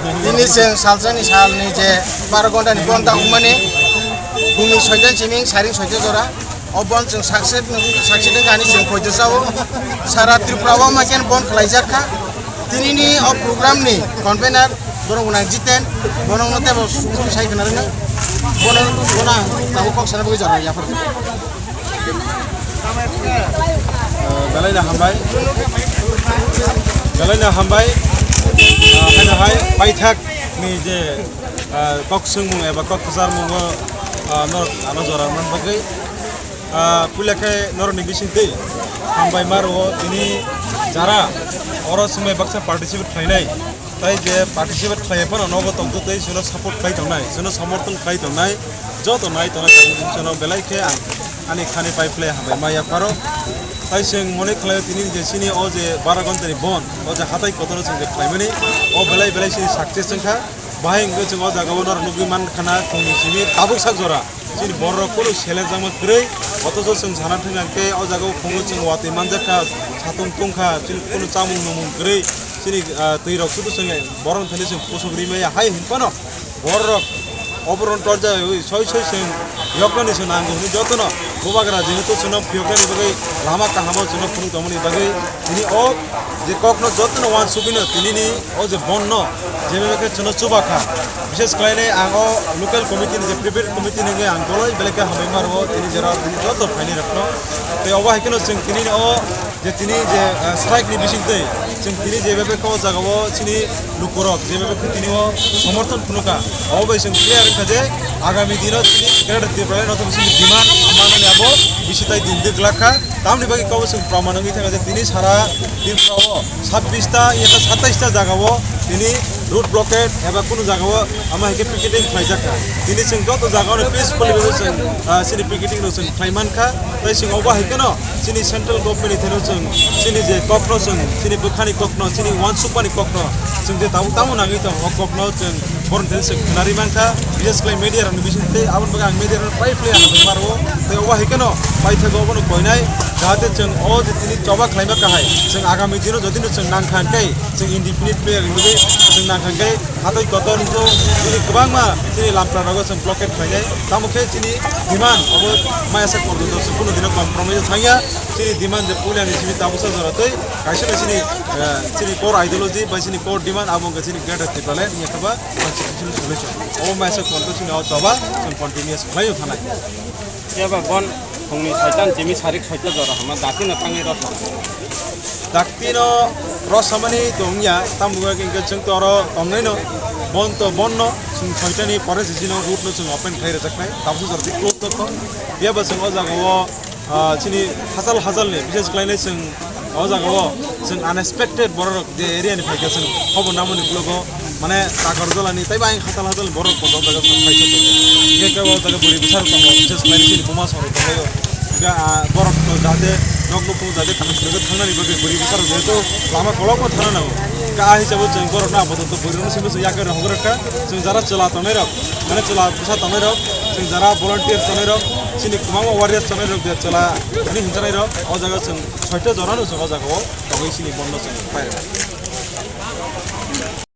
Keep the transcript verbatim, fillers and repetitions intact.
Tini chwng salsani salni je baro ghonta ni bonta wngmani, bumi soita chiming, saring soita jora. O bon chwng success, success wngkha hinwi chwng poito chao. Sara Tripura o ma khe bon khlaijak kha. Tinini o program ni convener borok gwnang Jiten, bono no tebo sumsum sai khna rwna. Bono, bono ang tabuk kok sana bagwi jora yaphar. Ah, belai no hambai. Belai no hambai. Ah, haino hai paithak ni je, ah, kok swngmung eba kok kwcharmungo, ah, norok ano jora man bagwi. Ah, puila khe norokni bisingtwi hambai ma rwo tini jara oro swngmai baksa participate khlainai. Tai je participate khlai phano nogo tongtwtwi chwngno support khlai tongnai, chwngno somorthon khlai tongnai, joto nai tongnai chwngno belai khe ang ani khani pai phlai hambai ma yapharo. Tai chwng mone khlaio tini je chini o je bara ghonta ni bon, o je hatai kotor chwng je khlaimani, o belai belai chini success wngkha. Bahai hwnkhe chwng o jaga o norok nugwi man khana khungni simi tabuk sak jora. Chini borok kunu sele jangma kwrwi, othocho chwng sana thwngya khe o jaga o khungo chwng watwi manjak kha, satung tong kha, chini kunu chamung numung kwrwi, chini, ah, twi rok sudu chwng borok thani chwng kusuk ri maya hai hin phano borok oboron torjak soi soi chwng yoknani chwng nango hwnwi jotono bubagra jehetu chwngno phiyoknani bagwi lama kahamo chwngno phunuk tongmani bagwi tini o je kokno jotono uansugwino tinini o je bonno jebe khe chwngno chuba kha. Bishes khlainai ang o local committee ni je prepared committee ni ang bolai belai khe hambai ma rwo tini jera tini joto phaini rokno. Tei obo hai kheno chwng tini o je tini je, ah, strike ni bising tei chwng tini je bebe khe o jaga o chini lukurok je bebe khe tini o somorthon phunukha. Obo bai chwng clear wngkha je agami dino tini Greater Tipraland no tini demand manani abo bisi tai din dwk lakha. Tamni bagwi kabo chwng proman wngwi thangkha je tini sara Tripura o sabbish ta, iya ta satais ta jaga o tini road blockade eba kunu jaga o ama hai khe picketing khlaijak kha. Tini chwng joto jaga o peacefully bai chwng, ah, chini picketing no chwng khlai man kha. Tai chwng obo hai kheno chini central government ni thani chwng chini je kok no chwng chini bwkhani kok no chini uansukmani kok no chwng je tabuk tamo nangwi tong o kok no chwng borok thani chwng khwnarwi man kha. Bises khlai media rok ni bising tei aboni bagwi ang media rok pai phlai ang ma rwo. Tei obo hai kheno paithago obono koinai jahate chwng o je tini choba khlaima kahai chwng agami dino jodi no chwng nang kha khe chwng indefinite player hinwi chwng nang kha khe hatoi kotor hinwi chini kwbangma chini lampra rogo chwng blockade khlainai. Tamo khe chini demand obo maya sak porjonto chwng kunu dino compromise thangya. Chini demand je puila ni simi tabusa jora tei kaisa na chini, eh, chini core ideology bai chini core demand abo wngkha chini Greater Tipraland ni khe ba constitutional solution. Obo maya sak porjonto chini o choba chwng continuous khlaiwi thanai. Phiya ba bon phungni soita ni simi sarik soita jora hama dakti no tangwi rw thang. Dakti no rw samani tongya, tamo wngkha khe chwng to oro tongnai no, bon to bon no, chwng soita ni pore se chino route no chwng open khai rwjaknai, tabuk jora di close to thang. Phiya ba chwng o jaga o, ah, chini hachal hachal ni, bises khlai nai chwng o jaga o chwng unexpected borok rok je area ni phaikha chwng khobor namani ulogo mane Takarjala ni taibo ayang hachal hachal ni borok rok o jaga chwng phaikha. Hingke kebo o jaga bwrwi bwsa rok tongo, bises khlai chini buma song rok tonglaio. Hingke, ah, borok rok jate nok nukhung jate kaham kwrwngwi thangnani bagwi bwrwi bwsa rok jehetu lama kolokma thangna nango. Hingke ah hisabo chwng borok no apatot bwrwi rok no simi chwng yakari rok rwkha. Chwng jara chwla tongnai rok, mane chwla bwsa tongnai rok, chwng jara volunteer tongnai rok, chini kwbangma warriors tongnai rok je chwla hwnwi hwnjanai rok o jaga chwng soita jora no chwng o jaga o tongwi chini bondo chwng pairwkha.